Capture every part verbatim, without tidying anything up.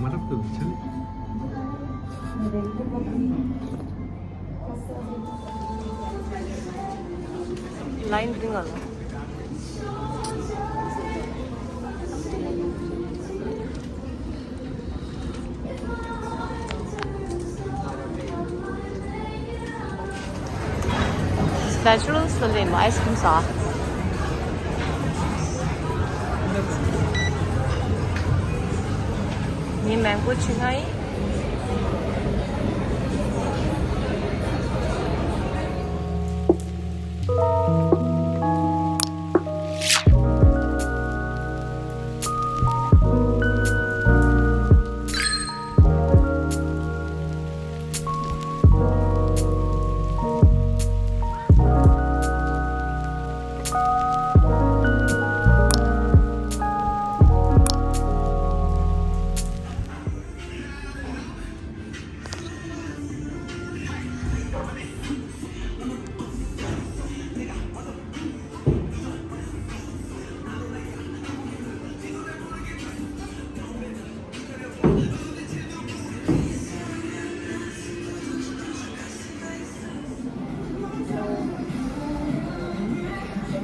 མ་རབ་ཏུ་ཆེན། ལའིན་རིང་ང་ལ། Special Sunday ice cream ས། ངའི་མེང་གོ་ཆུ་ང་ཡིན།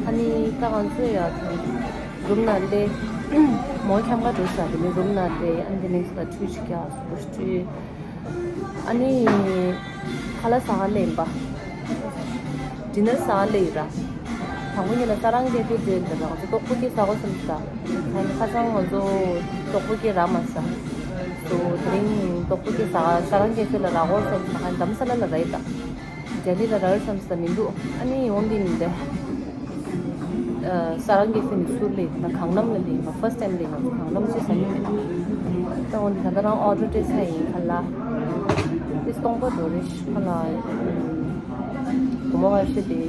ཨ་ནི་ད་ང་ཚོ་ཡ་རུམ་ནང་སླེབས། མོ་འཁྱམ་ག་འགྲོ་ས་དེ་ནི་རུམ་ནང་སླེབས། ཨ་ནི་དེ་ནེགསི་ལ་ཁྲུས་ཤིག་རྒྱག་སོ་ཁྲུས། ཨ་ནི་ཁ་ལག་ཟ་ག་སླེབས་ཡིན་པ། ཌི་ནར་ཟ་ག་སླེབས་ཡིན་ར། དང་པོ་ཉིད་ལ་ས་རང་གེ་ཕེ་འདྲེན་འདི་ར་ང་ཚོ་ཏོག་པོ་ཀེ་ཟ་གོ་བསམ་ས། ཁ་སང་ང་ཚོ་ཏོག་པོ་ཀེ་རག་མ་ས། སོ་དེ་རིང་ཏོག་པོ་ཀེ་ཟ་ག་ས་རང་གེ་ཕེ་ལ་རག་གོ་བསམ་ས། ཁ་རྡ་རམ་ས་ལ་ལ་རག་ཡིན་ད། ལྡི་ལི་ལ་རག་བསམ་ས་མི་འདུག་ཨ་ནི་འོན་ཏེ་ནི་འདི། ས་རང་གེ་ཕེ་ནི་ཚུར་སླེབས་ན་གང་ལམ་ལ་སླེབས་ཡིན་པ། ཕར་སི་ཊི་ཊའིམ་སླེབས་ན་གང་ལམ་ཅི་ཟ་མྱོང་མེད་ན། ད་འོན་ཏེ་ད་ལྟ་རང་ཨོ་ཌར་སྤྲད་ཚར་ཡིན་ཁ་ལག་དེ་སྟོང་པ་འགྲོ་རེད་ཁ་ལག་བུ་མོ་ཁ་ཤས་དེ་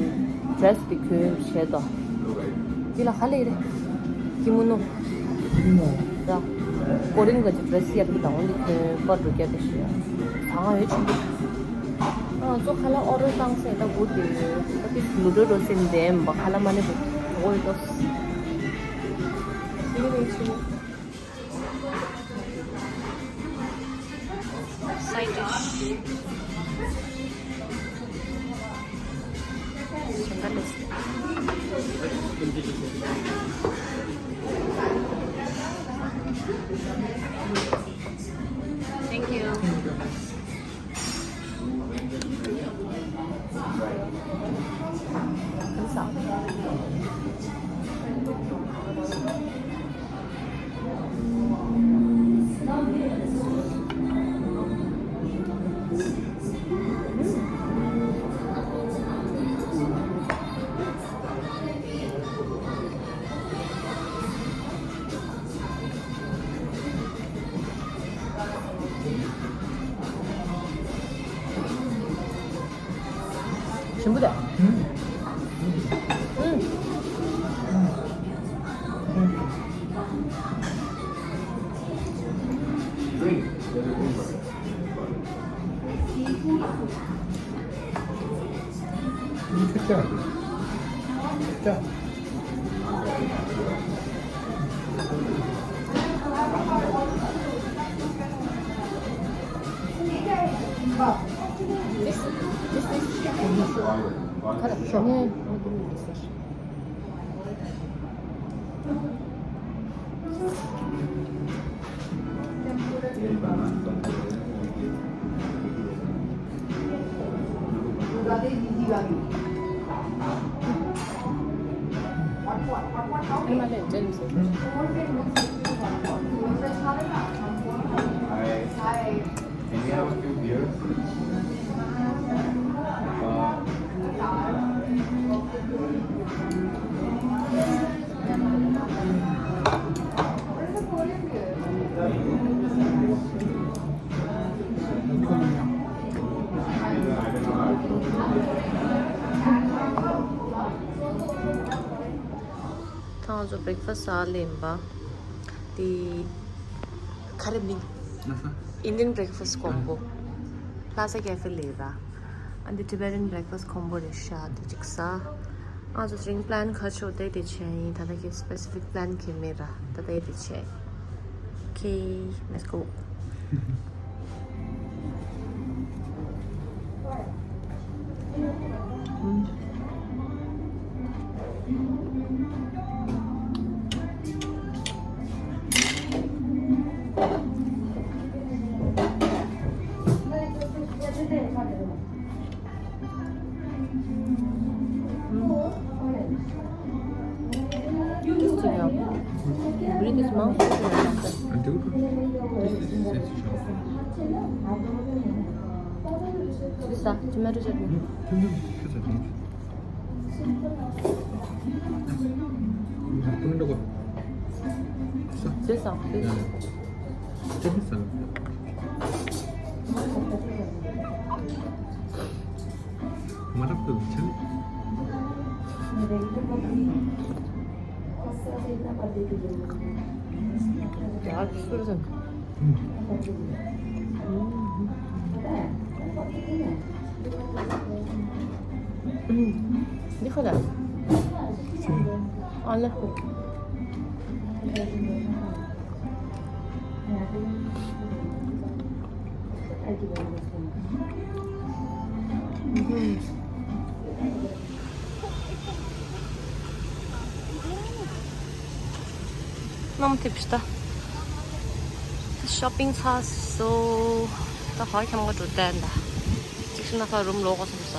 ཌི་རེ་སི་དེ་གྱོན་བྱས་ཏོ། འདི་ལ་ཧ་ལས་རེད། ཀི་མོ་ནོ། ར། ཀོ་རིན་གྱི་ཌི་རེ་སི་ཡག་པོ་དང་འོན་ཏེ་གྱོན་པར་འགྲོ་རྒྱུ་དེ་ཞིག་ཟང་ཡོད་ཆེན་པོ། ང་ཚོ་ཁ་ལག་ཨོ་ཌར་བཏང་ཚེ་ད་སྒུག་བསྡད་ཡོད། ད་ཏིས་ནུ་ཌལ་རོ་སེམས་འདྲེན་པ་ཁ་ལག་མ་ནི་འགྲོ་འོ་ཡོད་ཏོ། འདི་ནི་ཆེན་པོ། Side dish. Thank you. ཞིམ་པོ་དང་། ཨུམ། ཨུམ། ཨུམ། ཁྱོད་ཅག་ཅག This, this is Sure. Hi. Can we have a few beers? ད་ང་ཚོ་བྷི་རེག་ཕ་སི་ཟ་ལེན་པ། དེ་ག་རེ་མིང་། Indian breakfast combo. Plaza Cafe ལས་ར། ཨ་འདི་Tibetan breakfast combo རེད་ཤག་དེ་གཅིག་ཟ། ང་ཚོ་དེ་རིང་པི་ལན་ག་ཆོ་དེ་དེ་བྱས་ཡིན། ད་ལྟ་གི་སི་པེ་སི་ཕིག་པི་ལན་གི་མེད་ར། ད་ལྟ་ཡི་དེ་བྱས། Okay, let's go. This thing, yeah. Bring this mouth. And do it. This is essential. This, uh, tomato chutney. This, uh, this. གནམ་ཐེབས་ཤིག་ད། ཤོ་པིང་ཚར་སོང་། ད་ཧ་ཁྱམ་ག་འགྲོ་བསྡད་ད། གཅིག་ཤི་ན་ཁ་རུམ་ལོག་ག་སོང་ས།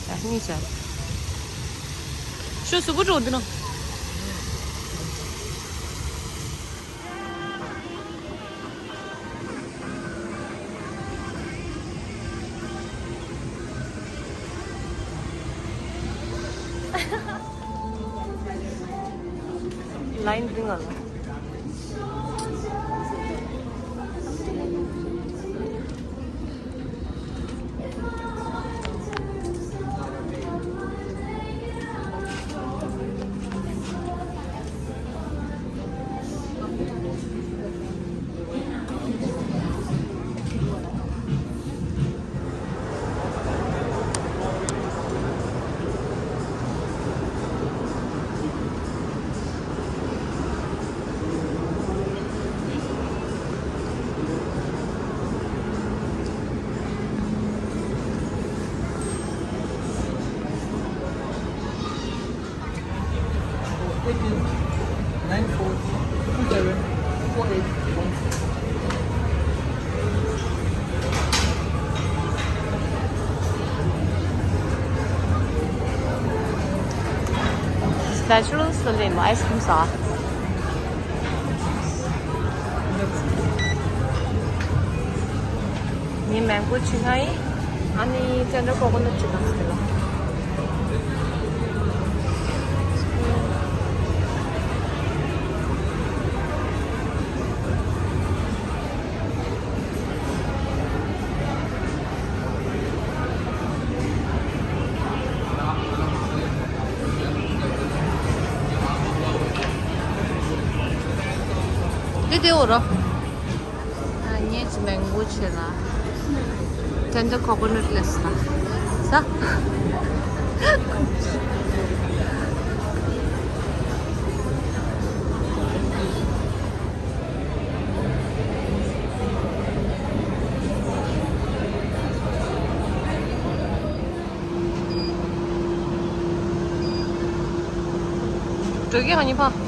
ད་གཉིས་ཆ། ཤོ་སུ་བུ་འགྲོ་འདི་ན། ལ་ཡིན་འདི་ང་ལ། Nine four two seven four eight one four. Special Sunday ice cream ཟ། ངས་མེང་གོ་ཆུ་ང་ཡིན། ཨ་ནི་ཅན་ཌར་ཀོ་ཀོ་ནཊ་ཆུ་གང་ཟེར་ལ། དེ་དེ་འོ་རོ། ཨ་ངས་ཅི་མེང་གོ་ཆེ་ལ། ཅན་ཌར་ཀོ་ཀོ་ནཊ་ལེ་ས་ལ། ས། འགྲོ་གི་ཧ་ནི་ཕ།